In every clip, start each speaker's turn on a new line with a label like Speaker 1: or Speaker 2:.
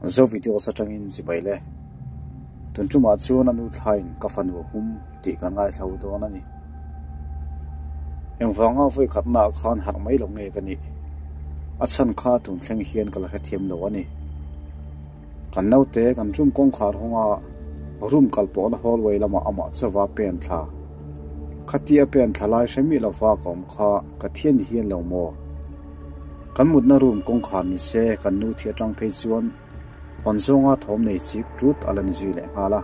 Speaker 1: Zo videos atangin chibai le. Tun tumah chuan a nu thlain ka fanu a hum tih kan ngaithla dawn a ni. Engvanga vawi khatnaah khan harh mai lo nge ka nih? A chhan kha tun thleng hian ka la hrethiam lo a ni. Kan naute kan room kawngkhar hawnga room kal pawhna hallway lamah amah chauva pen thla. Khatia a pen thla lai hre miah lova ka awm kha ka thian ni hian lo maw? Kan mutna room kawngkhar ni se kan nu thi atang phei chuan hawn zawnga thawm nei chik tut a la ni zui leh nghal a.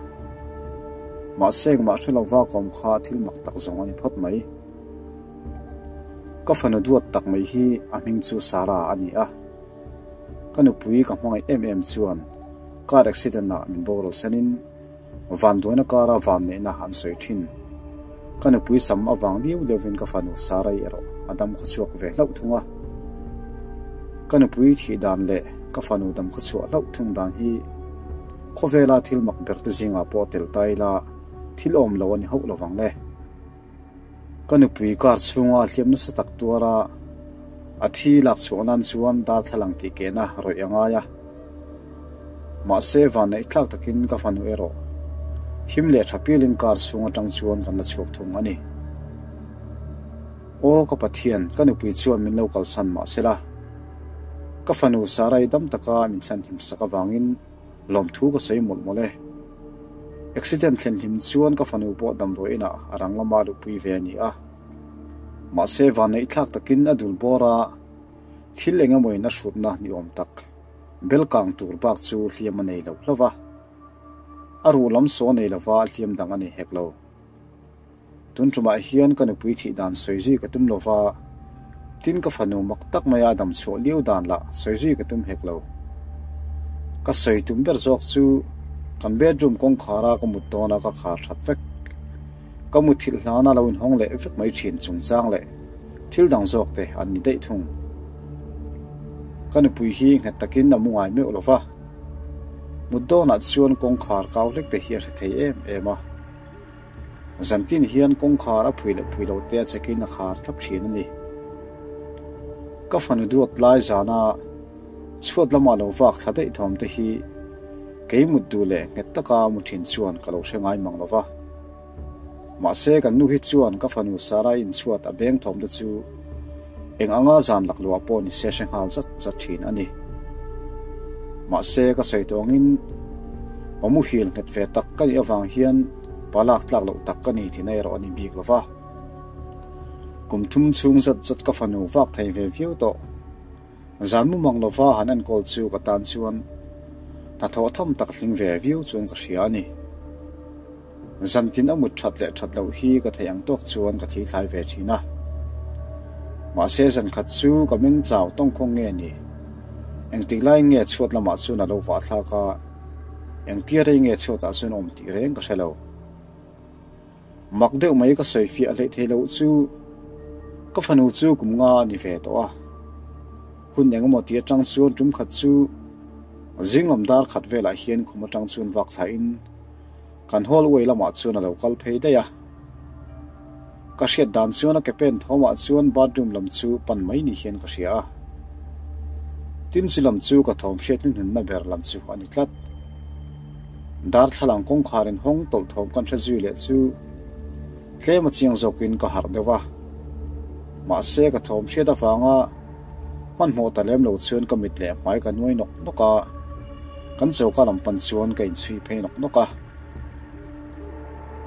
Speaker 1: Mahse engmah hre lova ka awm kha thil mak tak zawng a ni phawt mai. Ka fanu duat tak mai hi a hming chu Sarah a ni a. Ka nupui ka hmangaih em em chuan car accident ah min boral senin vanduaina kara vanneihna an sawi thin. Ka nupui sam avang liau liauvin ka fanu Sarai erawh a dam khawchhuak ve hlauh thung a. Ka nupui thih dan leh ka fanu dam khawchhuah hlauh thung dan hi khawvela thil mak ber te zingah pawh tel ta ila thil awm lo a ni hauh lovang le. Ka nupui car chhunga hliam nasa tak tuara a thi lak chhuah nan chuan darthlalang tih kehna rawih a ngai a. Mahse vanneih thlak takin ka fanu erawh him leh tha pilin car chhung atang chuan kan la chhuak thung a ni. Aw ka Pathian, ka nupui chuan min lo kalsan mahsela ka fanu Sarai dam taka min chhanhim sak avangin Lawmthu ka sawi mawlh mawlh e. Accident thlen hlim chuan ka fanu pawh damdawi inah a rang lama luhpui ve a ni a. Mahse vanneih thlak takin a dul bawr a, thil eng emawin a hrutna ni awm tak bel kang tur bak chu hliam a nei lo hlauh va. A ruh lam saw nei lova hliam dang a nei hek lo. Tun tumah hian ka nupui thih dan sawi zui ka tum lo va, tin ka fanu mak tak maia dam chhuah liau dan lah sawi zui ka tum hek lo. Ka sawi tum ber zawk chu kan bedroom kawngkhara ka mut dawna ka khar that vek. Ka muthilh hlana lo inhawng leh vek mai thin chungchang leh thil dang zawk te an ni daih thung. Ka nupui hi nghet takin a mu ngai meuh lo va, mut dawnah chuan kawngkhar kau hlek te hi a hre thei em em a. Zantin hian kawngkhar a phui leh phui lo te a chekin a khar thlap thin a ni. Ka fanu duat lai zana chhuat lama lo vak thla daih thawm te hi kei mut duh leh nghet taka mu thin chuan ka lo hre ngai mang lo va. Mahse kan nu hi chuan ka fanu Sarah inchhuat a beng thawm te chu Eng anga zan lakluah pawh ni se hre nghal zat zat thin a ni. Mahse, ka sawi tawh angin pa muhil nghet ve tak ka nih avang hian pa lak tlak loh tak ka ni tihna erawh a ni bik lo va. Kum thum chhung zat zat ka fanu vak thei ve viau tawh. Zan mumang lova han enkawl chu ka tan chuan hnathawh tham tak tling ve viau chuan ka hria a ni. Zantin a mut that leh that loh hi ka theih ang tawk chuan ka thli thlai ve thin a. Mahse zan khat chu ka meng chau tawngkhawng nge ni? Engtik lai nge chhuat lamah chuan a lo vah thlak a, engtia rei nge chhuatah chuan a awm tih reng ka hre lo. Mak deuh mai ka sawi fiah hleih thei loh chu ka fanu chu kum nga a ni ve tawh a. Hun engemaw tih atang chuan tum khat chu zinglam dar khat velah hian khum atang chuan vak thlahin Kan hallway lamah chuan a lo kal phei daih a. Ka hriat dan chuan a ke pen thawmah chuan bathroom lam chu pan mai ni hian ka hria a. Tin chu lam chu ka thawm hriat hnuhnunna ber lam chu a ni tlat. Darthlalang kawngkhar in hawng tawlh thawm kan hre zui leh chu tlem a chiang zawkin ka harh deuh a. Mahse ka thawm hriat avanga Hmanhmawh ta lem lo chuan ka mit leh hmai ka nuai nawk nawk a, kan choka lam pan chuan ka inchhui phei nawk nawk a.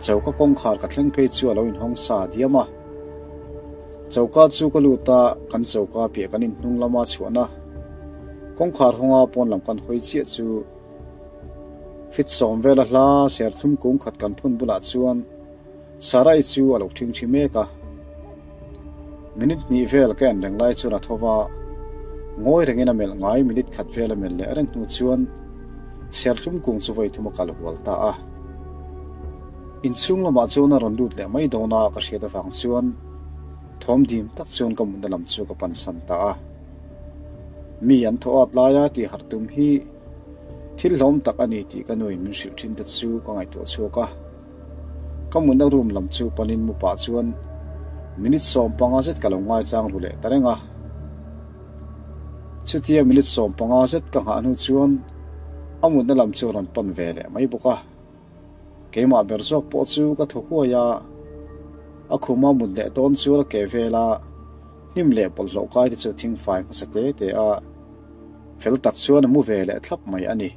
Speaker 1: Choka kawngkhar ka thleng phei chu a lo inhawng sa diam a. Choka chu ka lut a, kan choka piah kan inhnung lama chhuahna kawngkhar hawnga pawn lam kan hawi chiah chu fit sawm vela hla serthlum kung khat kan phun bulah chuan Sarai chu a lo ṭhingṭhi mek a. Minute hnih vel ka en reng lai chuan a tho va, ngawi rengin a melh ngai minute khat vel a melh leh reng hnu chuan serthlum kung chu vawi thum a kal hual ta a. Inchhung lamah chuan a rawn lut leh mai dawn a ka hriat avang chuan thawm dim tak chuan ka mutna lam chu ka pansan ta a. Mi an thaw at laia tih harh tum hi thil hlawm tak a ni tih ka nuin min hrilh thin te chu ka ngaihtuah chhuak a. Ka mutna room lam chu panin mu pah chuan minute 15 zet ka lo ngaichang ru leh ta reng a. Chutia minute 15 zet ka nghah hnu chuan A mutna lam chu a rawn pan ve leh mai bawk a. Keimah ber zawk pawh chu ka thaw huai a, a khuma mut leh dawn chuan a ke vel a, hnim leh bawlhhlawh kai te chu a thing fai hmasa te te a, fel tak chuan a mu ve leh thlap mai a ni.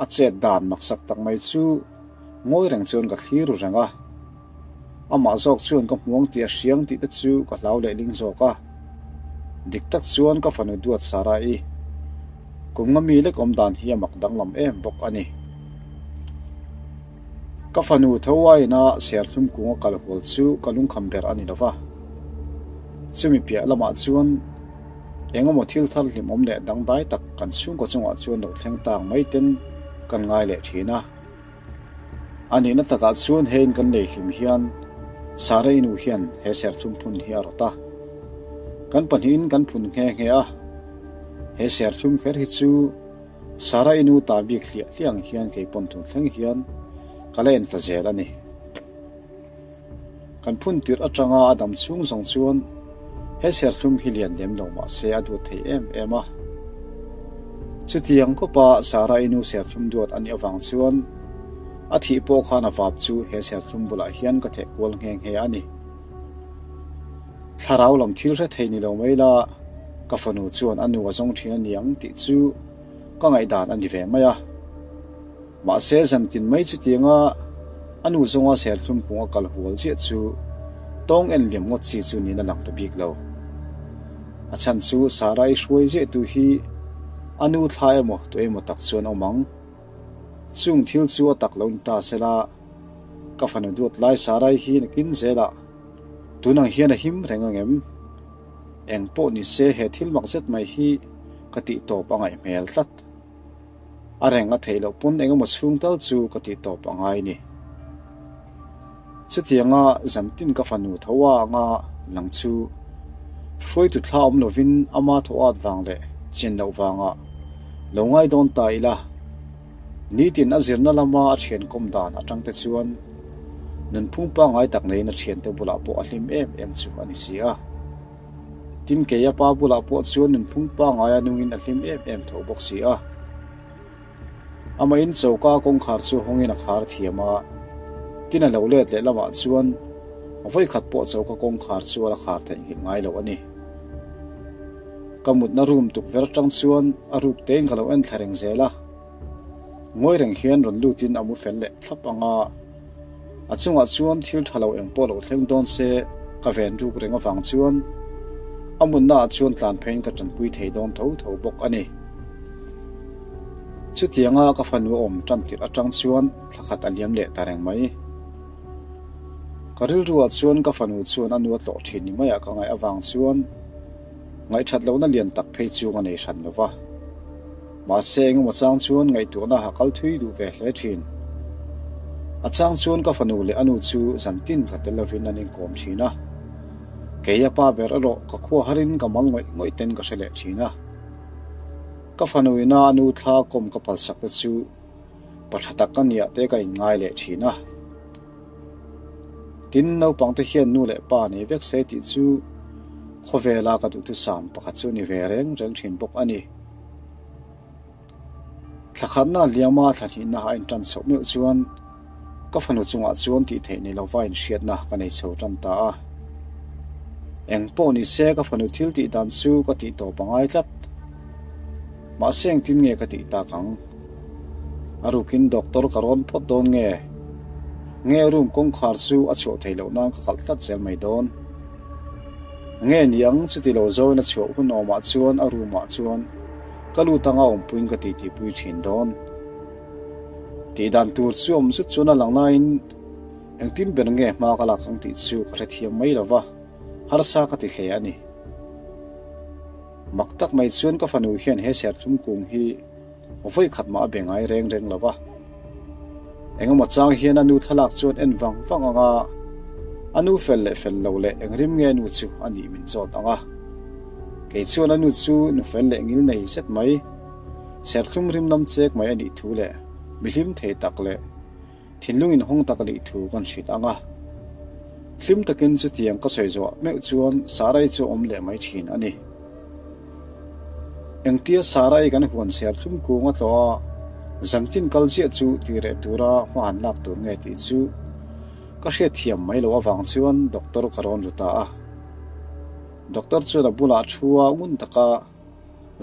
Speaker 1: A chet dan maksak tak mai chu ngawi reng chuan ka thlir ru reng a, amah zawk chuan ka hmuang tih a hriang tih te chu ka hlau leh ling zawk a, dik tak chuan ka fanu duat Sarah-i kum nga mi lek awm dan hi a mak danglam em bawk a ni. Ka fanu tho aiin a serthlum kung a kal hual chu ka lungkham ber a ni lo va, chumi piah lamah chuan Eng emaw thil thar hlimawm leh dangdai tak kan chhungkaw chungah chuan lo thleng tang mai ten kan ngai leh thin a. A nihna takah chuan he in kan lei hlim hian Sarah-i nu hian he serthlum phun hi a rawt a. Kan pahnihin kan phun nghe nghe a. He serthlum kher hi chu Sarah-i nu ta bik hliah hliah ang hian kei pawn tun thleng hian ka la en ta zel a ni. Kan phun tirh atanga a dam chhung zawng chuan he serthlum hi lian lem lo mah se a duat thei em em a. Chutiang khawpa Sarah-i nu serthlum duat a nih avang chuan a thih pawh khan a vap chu he serthlum bulah hian ka theh kual nghe nghe a ni. Thlarau lam thil hre thei ni lo mai la, ka fanu chuan a nu a zawng thin a ni ang tih chu ka ngaihdan a ni ve mai a. Mahse, zantin mai chutianga a nu zawnga serthlum kung a kal hual chiah chu tawng en liam ngawt chi chu niin a lang ta bik lo. A chhan chu Sarah-i hruai ziahtu hi a nu thla emaw tu emaw tak chuan awm ang. Chung thil chu a tak lo ni ta sela, ka fanu duat lai Sarah-i hi nakin zelah tunang hian a him reng ang em? Eng pawh ni se he thil mak zet mai hi ka tih tawp a ngaih hmel tlat. A reng a theih loh pawn eng emaw chhung tal chu ka tih tawp a ngai ni. Chutianga zantin ka fanu tho a anga lang chu hruaitu thla awm lovin ama tho at vang leh chian loh vangah lo ngai dawn ta ila, nitin a zirna lama a thian kawm dan atang te chuan nunphung pangngai tak neiin a thiante bulah pawh a hlim em em chu a ni si a. Tin kei a pa bulah pawh chuan nunphung pangngaia nungin a hlim em em tho bawk si a. Amahin choka kawngkhar chu hawngin a khar thiam a, tin a lo let leh lamah chuan vawikhat pawh choka kawngkhar chu a la khar theihnghilh ngai lo a ni. Ka mutna room tukverh atang chuan a ruk tein ka lo en thla reng zel a. Ngawi reng hian rawn lutin a mu fel leh thlap ang a, a chungah chuan thil tha lo eng pawh lo thleng dawn se ka ven ruk reng avang chuan a munna ah chuan tlan pheiin ka tanpui thei dawn tho tho bawk a ni. Chutianga ka fanu a awm tan tirh atang chuan thla khat a liam leh ta reng mai. Ka rilru ah chuan ka fanu chuan a nu a tlawh thin ni maiah ka ngaih avang chuan ngaihthat lohna lian tak phei chu ka nei hran lo va. Mahse engemaw chang chuan ngaihtuahna a kal thui duh ve hle thin. A chang chuan ka fanu leh a nu chu zantin ka tel lovin an inkawm thin a. Kei a pa ber erawh ka khua harin ka mal ngawih ngawih ten ka hre leh thin a. Ka fanu ina a nu thla kawm ka palsak te chu pa tha tak ka nia te ka inngai leh thin a. Tin, naupangte hian nu leh pa nei vek se tih chu khawvela ka duhthusam pakhat chu a ni ve reng reng thin bawk a ni. Thla khatna liama thla hnihna a intan chhoh meuh chuan ka fanu chungah chuan tih theih ni lova inhriatna ka nei chho tan ta a. Eng pawh ni se ka fanu thil tih dan chu ka tih tawp a ngai tlat. Mahse engtin nge ka tih tak ang? A rukin doctor ka rawn phawt dawn nge? Nge room kawngkhar chu a chhuah theih loh nan ka kalh tlat zel mai dawn? Nge niang chuti lo zawin a chhuah hun awmah chuan a room ah chuan ka lut anga awmpuiin ka titi pui thin dawn. Tih dan tur chu awm zut chuan a lang nain engtin ber nge hma ka lak ang tih chu ka hrethiam mai lo va, harsa ka ti hle a ni. Mak tak mai chuan ka fanu hian he serthlum kung hi vawi khat mah a be ngai reng reng lo va. Engemaw chang hian a nu thlalak chuan en vang vang ang a, a nu fel leh fel lo leh eng rim nge nu chu a nih min zawt ang a. Kei chuan a nu chu nu fel leh ngil nei zet mai, serthlum rim lam chek mai a nih thu leh mi hlim thei tak leh Thinlung inhawng tak a nih thu kan hrilh ang a. Hlim takin chutiang ka sawi zawh meuh chuan Sarai chu a awm leh mai thin a ni. Engtia Sarai kan huan serthlum kung a tlawh a, zantin kal ziah chu tih reh tura hma han lak tur nge tih chu ka hriatthiam mai loh avang chuan doctor ka rawn ru ta a. Doctor chuan a bulah thu a ngun taka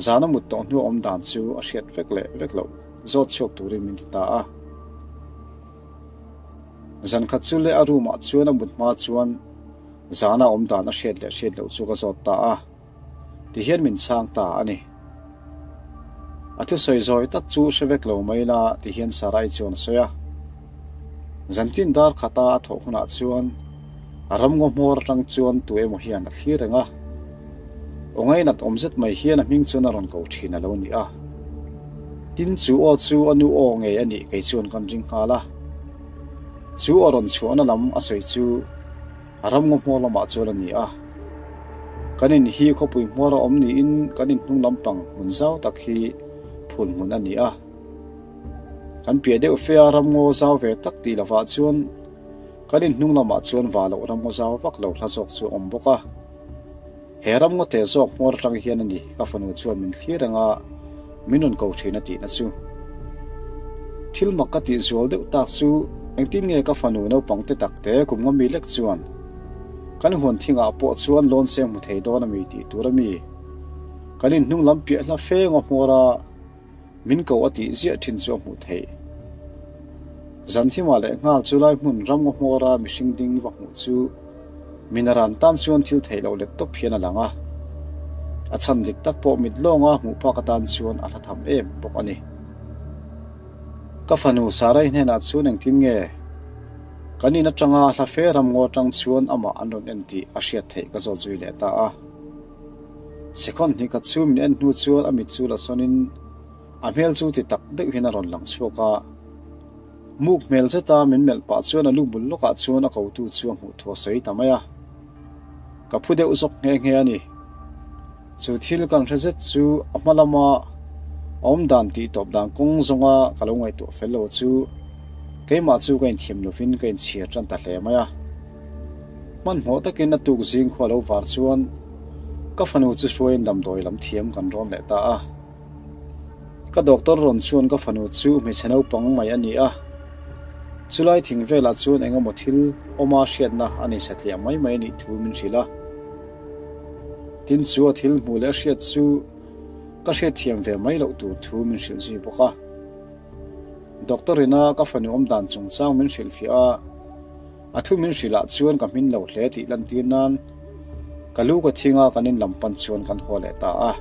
Speaker 1: zana mut tawh hnu awm dan chu a hriat vek leh vek loh zawt chhuak turin min ti ta a. Zankhat chu leh a room ah chuan a mut hma chuan zana awm dan a hriat leh hriat loh chu ka zawt ta a. Tihian min chhang ta a ni. A thusawi zawi tak chu hre vek lo mai la tihian Sarai chuan a sawi a. Zantin dar khata a thawh hunah chuan a ramngaw hmawr atang chuan tu emaw hian a thlir reng a. Aw ngainat awm zet mai hian a hming chuan a rawn ko thin a lo ni a. Tin chu aw chu a nu aw ngei a nih kei chuan kan ring nghal a. Chu aw rawn chhuahna lam a sawi chu A ram ngaw hmawr lamah chuan a ni a. Kan in hi khawpui hmawr a awm niin kan in hnung lampang hmun zau tak hi phul hmun a ni a. Kan piah deuh fe a ram ngaw zau ve tak tih lovah chuan kan in hnung lamah chuan va loh ram ngaw zau vak lo hla zawk chu a awm bawk a. He ram ngaw te zawk hmawr atang hian a ni ka fanu chuan min thlir reng a, min rawn ko thin a tihna chu. Thil mak ka tih zual deuh tak chu engtin nge ka fanu naupang te tak te kum nga mi lek chuan kan huan thingah pawh chuan lawn se hmu thei dawn a mi tih tur a mi. Kan inhnung lam piah hla fe ngaw hmawr a. Min ko a tih ziah thin chu a hmuh theih. Zanthima leh nghal chu lai hmun ramngaw hmawra mihring ding va hmuh chu minaran tan chuan thil theih loh let tawp hian a lang a. A chhan dik tak pawh mit lawnga hmuh phak atan chuan a hla tham em bawk a ni. Ka fanu Sarai hnenah chuan engtin nge kan in atanga hla fe ramngaw atang chuan amah an rawn en tih a hriat theih ka zawt zui leh ta a. Sekhon hnih khat chu min en hnu chuan a mit chu la sawnin a hmel chu ti tak deuh hian a rawn lang chhuak a. Muk hmel zeta min melh pah chuan a lu bul lawkah chuan a kotu chu a hmuh thu a sawi ta mai a. Ka phu deuh zawk nghe nghe a ni. Chu thil kan hre zet chu a hma lama a awm dan tih tawp dan kawng zawnga ka lo ngaihtuah fel lo chu keimah chu ka inthiam lovin ka inchhir tan ta hle mai a. Hmanhmawh takin a tuk zing khua lo var chuan ka fanu chu hruaiin damdawi lam thiam kan rawn leh ta a. Ka doctor rawn chuan ka fanu chu hmeichhe naupang mai a ni a, chulai thing velah chuan eng emaw thil awma hriatna a nei satliah mai mai a nih thu min hrilh a. Tin chu a thil hmuh leh a hriat chu ka hriatthiam ve mai loh tur thu min hrilh zui bawk a. Doctor ina ka fanu awmdan chungchang min hrilhfiah a. A thu min hrilh ah chuan ka hmin lo hle tih lantir nan ka lu ka thing a kan in lam pan chuan kan haw leh ta a.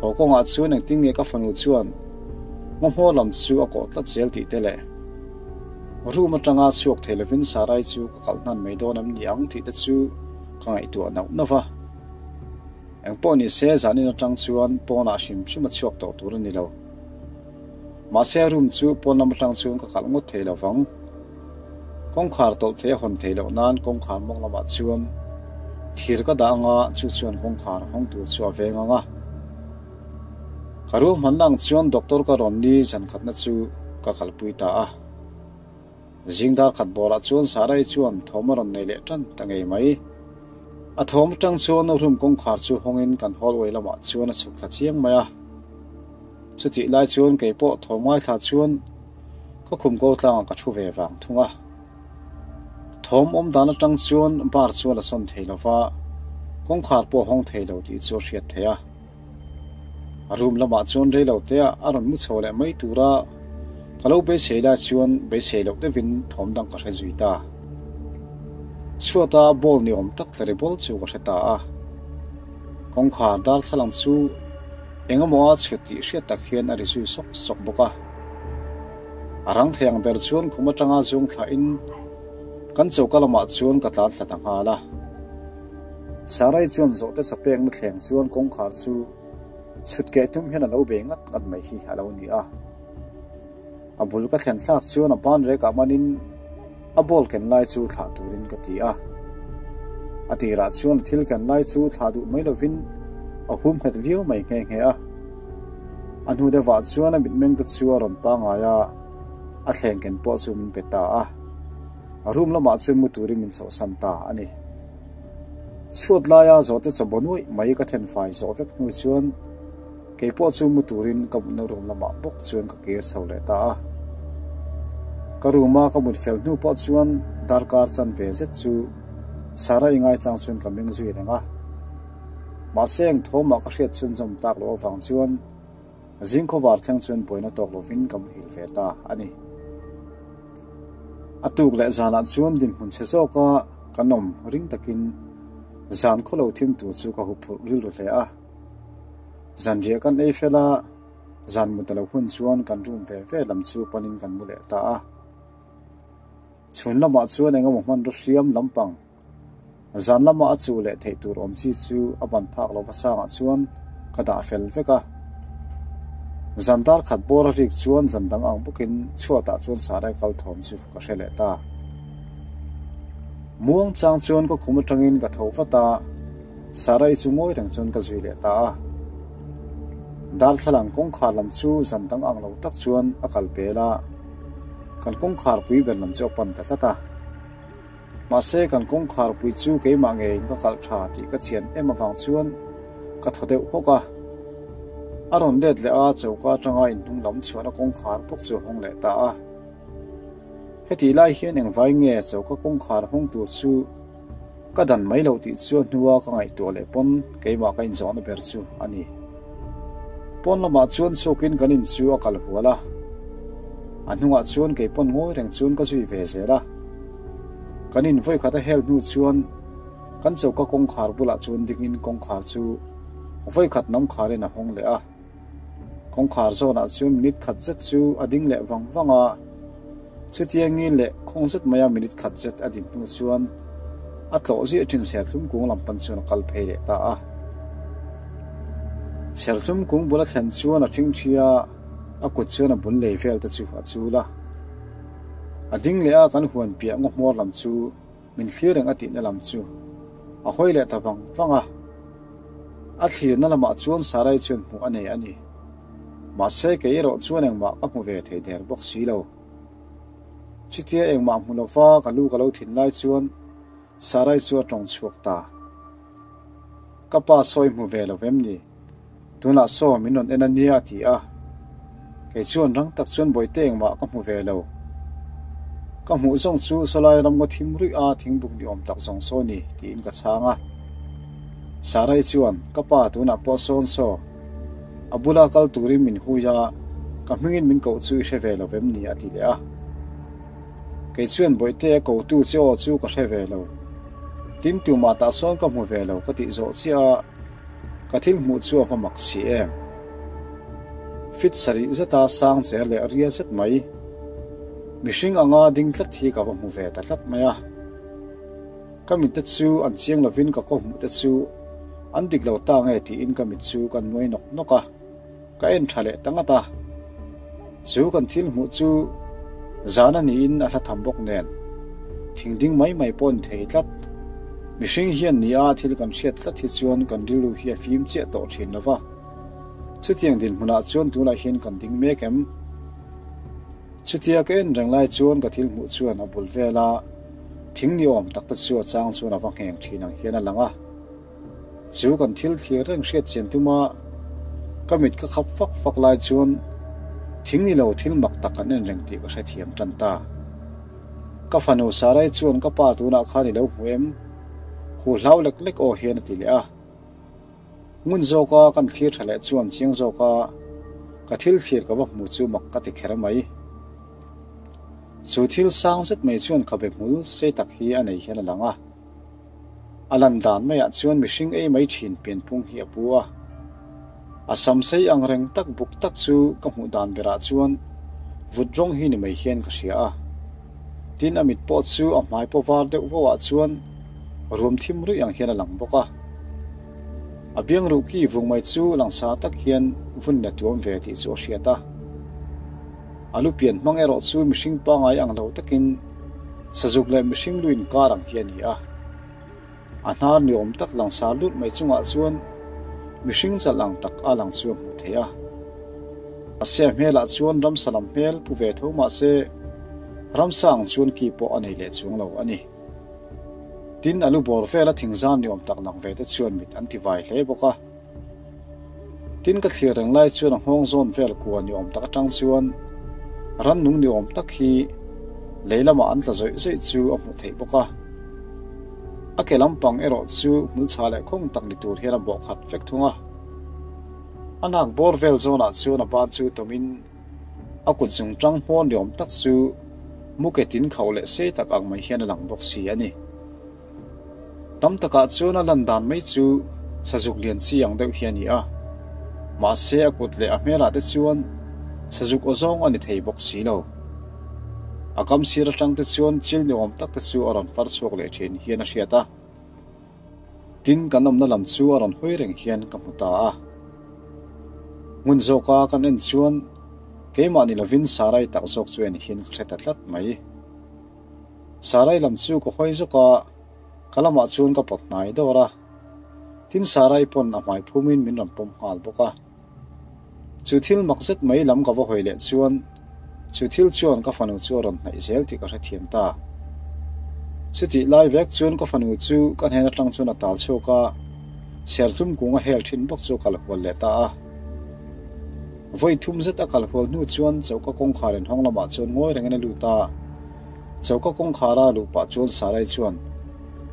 Speaker 1: Haw kawngah chuan engtin nge ka fanu chuan ngawhmaw lam chu a kawh tlat zel tih te leh room atanga chhuak thei lovin Sarai chu ka kalh hnan mai dawn em ni ang tih te chu ka ngaihtuah nauh nauh va. Engpawh ni se zanin atang chuan pawnah hrim hrim a chhuak tawh tur a ni lo. Mahse room chu pawn lam atang chuan ka kalh ngawt thei lovang. Kawngkhar tawlh thei a hawn theih loh nan kawngkhar mawng lamah chuan thir ka dah anga chu chuan kawngkhar hawng tur chu a veng ang a. Ka ruahmanna ang chuan doctor ka rawn ni zan khatna chu ka kalpui ta a. Zing dar khat bawlah chuan Sarai chuan thawm a rawn nei leh tan ta ngei mai. A thawm atang chuan room kawngkhar chu hawngin kan hallway lamah chuan a chhuk thla chiang mai a. Chutih lai chuan kei pawh thawm ngaithla chuan Ka khum ko tlangah ka thu ve vang thung a. Thawm awm dan atang chuan bar chu a la sawn thei lo va, kawngkhar pawh a hawng thei lo tih chu a hriat theih a. A room lamah chuan rei lo te ah a rawn mu chho leh mai tura ka lo beisei lai chuan beisei loh deuhin thawm dang ka hre zui ta. Chhuata ball ni awm tak tla ri bawl chu ka hre ta a. Kawngkhar darthlalang chu eng emaw a chhut tih hriat tak hian a ri zui sawk sawk bawk a. A rang thei ang ber chuan khum atanga zung thlahin kan choka lamah chuan ka tlan thla ta nghal a. Sarai chuan zawhte chapekna thleng chuan kawngkhar chu chhut keh tum hian a lo bei ngat ngat mai hi a lo ni a. A bul ka thlen thlak chuan a ban rekah manin a ball ken lai chu thlah turin ka ti a. A tirah chuan a thil ken lai chu thlah duh mai lovin a hum nghet viau mai nghe nghe a. A hnu deuhah chuan a mitmeng te chu a rawn pangai a, a thleng ken pawh chu min pe ta a. A room lamah chuan mu turin min chhohsan ta a ni. Chhuat laia zawhte chaw baw nuaih mai ka then fai zawh vek hnu chuan. Kei pawh chu mu turin ka mutna room lamah bawk chuan ka kir chho leh ta a. Ka room a ka mut fel hnu pawh chuan darkar chanve zet chu Sarah-i ngaichang chuan ka meng zui reng a. Mahse eng thawmah ka hriat chhunzawm tak loh avang chuan zing khawvar thleng chuan buaina tawk lovin ka muhil ve ta a ni. A tuk leh zanah chuan dinhmun chhe zawka kan awm ring takin zan khawlo thim tur chu ka huphurh rilru hle a. Zanriah kan ei fel a, zan mut a lo hun chuan kan room ve ve lam chu panin kan mu leh ta a. Chhun lamah chuan eng emaw hmanraw hriam lampang, zan lama a chu leh theih tur awm chi chu a ban phak lova sangah chuan ka dah fel vek a. Zan dar khat bawr a rik chuan zan dang ang bawkin chhuatah chuan Sarai kal thawm chu ka hre leh ta. Muang chang chuan ka khum atangin ka tho vat a. Sarai chu ngawi reng chuan ka zui leh ta a. Darthlalang kawngkhar lam chu zan dang ang lo tak chuan a kal pel a, kan kawngkhar pui ber lam chu a pan ta tlat a. Mahse kan kawngkhar pui chu keimah ngeiin ka kalh tha tih ka chian em avang chuan ka thaw deuh hawk a. A rawn let leh a, choka atanga inhnung lam chhuahna kawngkhar bawk chu a hawng leh ta a. Hetih lai hian engvai nge choka kawngkhar hawng tur chu Ka dan mai lo tih chu a hnua ka ngaihtuah leh pawn keimah ka inzawhna ber chu a ni. Pawn lamah chuan chhuakin kan in chu a kal hual a, a hnungah chuan kei pawn ngawi reng chuan ka zui ve zel a. Kan in vawikhat a hel hnu chuan kan choka kawngkhar bulah chuan dingin kawngkhar chu vawikhat nam kharin a hawng leh a. Kawngkhar zawnah chuan minute khat zet chu a ding leh vang vang a. Chutiangin leh khawng zet maia minute khat zet a din hnu chuan a tlawh ziah thin serthlum kung lam pan chuan a kal phei leh ta a. Serthlum kung bul a thlen chuan a ṭhingṭhi a, a kut chuan a bul lei vel te chu a chul a. A ding leh a kan huan piah ngaw hmawr lam chu min thlir reng a tihna lam chu a hawi leh ta vang vang a. A thlirna lamah chuan Sarai chuan hmuh a nei a ni. Mahse kei erawh chuan engmah ka hmu ve thei der bawk si lo. Chutia engmah hmu lova ka lu ka lo thin lai chuan Sarai chu a tawng chhuak ta. Ka pa sawi hmu ve lo vem ni? Tunah saw min rawn en a nia a ti a. Kei chuan rang tak chuan bawihte engmah ka hmu ve lo. Ka hmuh zawng chu sawlai ramngaw thim ruih a thingbuk ni awm tak zawng saw ni tiin ka chhang a. Sarai chuan ka pa tunah pawh sawn saw. A bula kal turin min hui a, ka hmingin min koh chu i hre ve lo vem ni a ti leh a. Kei chuan bawihte a kotu che aw chu ka hre ve lo. Tin tumah tah sawn ka hmu ve lo ka tih zawh chiah a, ka thil hmuh chu a va mak si em. Fit sarih zeta sang cher leh ria zet mai. Mihring anga ding tlat hi ka va hmu ve ta tlat mai a. Ka mit te chu an chiang lovin ka kaw hmuh te chu an dik lo ta nge tiin ka mit chu ka nuai nawk nawk a, ka en tha leh ta ngat a. Chu kan thil hmuh chu zan a niin a hla tham bawk nen thing ding mai mai pawh a ni thei tlat. Mihring hian ni a thil kan hriat tlat hi chuan kan rilru hi a fim chiah tawh thin lo va. Chutiang dinhmunah chuan tunah hian kan ding mek em? Chutia ka en reng lai chuan ka thil hmuh chuan a bul vel a. Thing ni awm tak te chu a chang chuan a va ngheng thin ang hian a lang a. Chu kan thil thlir reng hriat chian tuma ka mit ka khap fak fak lai chuan thing ni lo thil mak tak an en reng tih ka hrethiam tan ta. Ka fanu Sarai chuan ka pa tunah khan i lo hmu em? Khuh hlau lek lek aw hian a ti leh a. Ngun zawka kan thlir tha leh chuan chiang zawka ka thil thlir ka va hmu chu mak ka ti kher mai. Chu thil sang zet mai chuan khabe hmul sei tak hi a nei hian a lang a. A lan dan maiah chuan mihring ei mai thin pianphung hi a pu a. A sam sei ang reng tak buk tak chu ka hmuh dan berah chuan vut rawng hi ni mai hian ka hria a. Tin a mit pawh chu a hmai paw var deuh vauh ah chuan ruam thim ruih ang hian a lang bawk a. A biang ruh ki vung mai chu langsar tak hian vun la tuam ve tih chu a hriat a. A lu pian hmang erawh chu mihring pangai ang lo takin sazuk leh mihring lu inkar ang hi a ni a. A hnar ni awm tak langsar lut mai chungah chuan mihring chalh ang tak a lang chu a hmuh theih a. Mahse a hmelah chuan ramsa lam hmel pu ve tho mahse ramsa ang chuan ki pawh a nei leh chuang lo a ni. Tin, a lu bawr vela thingzan ni awm tak lang ve te chuan mit an ti vai hle bawk a. Tin ka thlir reng lai chuan a nghawng zawn vel kua ni awm tak atang chuan rannung ni awm tak hi lei lamah an tla zawih zawih chu a hmuh theih bawk a. A ke lampang erawh chu hmulchha leh khawng tak ni tur hian a bawh khat vek thung a. A nak bawr vel zawnah chuan a ban chu tawmin a kut zung tang hmawn ni awm tak chu muke tin khauh leh sei tak ang mai hian a lang bawk si a ni. Tam takah chuan a lan dan mai chu sazuk lian chi ang deuh hi a ni a, mahse a kut leh a hmelah te chuan sazuk aw zawng a ni thei bawk si lo. A kam sir atang te chuan chil ni awm tak te chu a rawn far chhuak leh thin hian a hriat a. Tin kan awmna lam chu a rawn hawi reng hian ka hmu ta a. Hmun zawka kan en chuan keimah ni lovin Sarai tak zawk chu en hian ka hre ta tlat mai. Sarai lam chu ka hawi zawk a, ka lamah chuan ka pawt hnai dawr a. Tin Sarai pawn a hmai phumin min rawn pawm nghal bawk a. Chu thil mak zet mai lam ka va hawi leh chuan chu thil chuan ka fanu chu a rawn hnaih zel tih ka hrethiam ta. Chutih lai vek chuan ka fanu chu ka hnen atang chuan a tal chhuak a, serthlum kung a hel thin bawk chu a kal hual leh ta a. Vawi thum zet a kal hual hnu chuan choka kawngkhar inhawng lamah chuan ngawi rengin a lut a. Choka kawngkhara luh pah chuan Sarai chuan,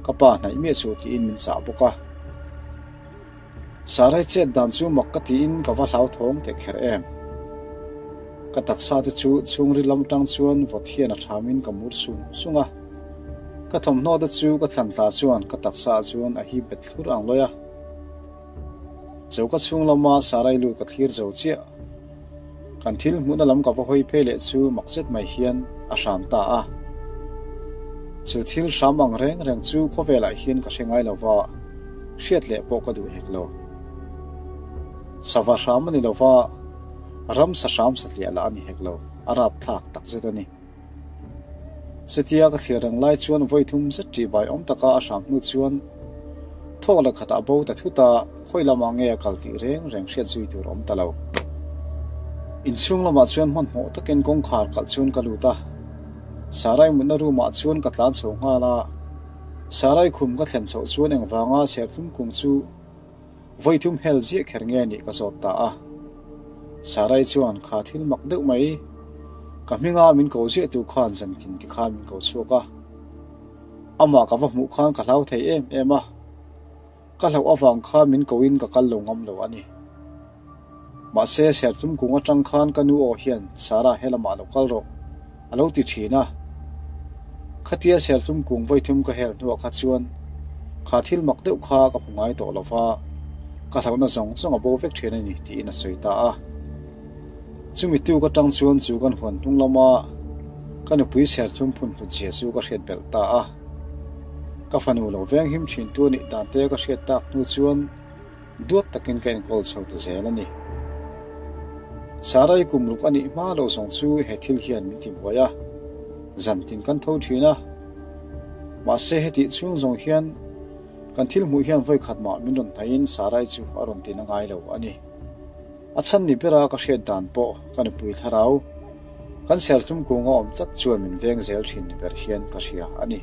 Speaker 1: Ka pa hnaih miah suh tiin min chah bawk a. Sarai chet dan chu mak ka tiin ka va hlauthawng teh kher em. Ka taksa te chu chhungril lam atang chuan vawt hian a thamin ka mur sung sung a. Ka thawmhnaw te chu ka thlan tla chuan ka taksa ah chuan a hip bet thlur ang lawi a. Choka chhung lama Sarai lut ka thlir zo chiah. Kan thil hmuhna lam ka va hawi phei leh chu mak zet mai hian a hram ta a. Chu thil hram ang reng reng chu khawvelah hian ka hre ngai lo va, hriat leh pawh ka duh hek lo. Sava hram a ni lo va, ramsa hram satliah lah a ni hek lo, a rapthlak tak zet a ni. Chutia ka thlir reng lai chuan vawi thum zet ṭih bai awm taka a hram hnu chuan thawk leh khatah bo ta thut a, khawi lamah nge a kal tih reng reng hriat zui tur a awm ta lo. Inchhung lamah chuan hmanhmawh takin kawngkhar kalh chuan ka lut a, Sarai mutna room ah chuan ka tlan chho nghal a, Sarai khum ka thlen chhoh chuan engvanga serthlum kung chu Vawi thum hel ziah kher nge nih ka zawt ta a. Sarai chuan kha thil mak deuh mai, ka hminga min ko ziah tu khan zantin ti khan min ko chhuak a. Amah ka va hmuh khan ka hlau thei em em a, ka hlauh avang khan min koin ka kal lo ngam lo a ni. Mahse sertlum kung atang khan ka nu aw hian Sarah helamah lo kal rawh a lo ti thin a. Khatia sertlum kung vawithum ka hel hnuah kha chuan kha thil mak deuh kha ka hmu ngai tawh lova, ka hlauhna zawng zawng a bo vek thin a ni tiin a sawi ta a. Chumi tuk atang chuan chu kan huan hnung lama ka nupui serthlum phun hlut zia chu ka hriat belh ta a. Ka fanu lo venghim thin tu anih dan te ka hriat tak hnu chuan Duat takin ka enkawl chho ta zel a ni. Sarai kum ruk a nih hma lo zawng chu he thil hian min ti buai a, zantin kan tho thin a. Mahse hetih chhung zawng hian kan thil hmuh hian vawikhat mah min rawn hnaihin Sarai chu a rawn ti na ngai lo a ni. A chhan ni bera ka hriat dan pawh ka nupui thlarau kan serthlum kunga awm tlat chuan min veng zel thin ni ber hian ka hria a ni.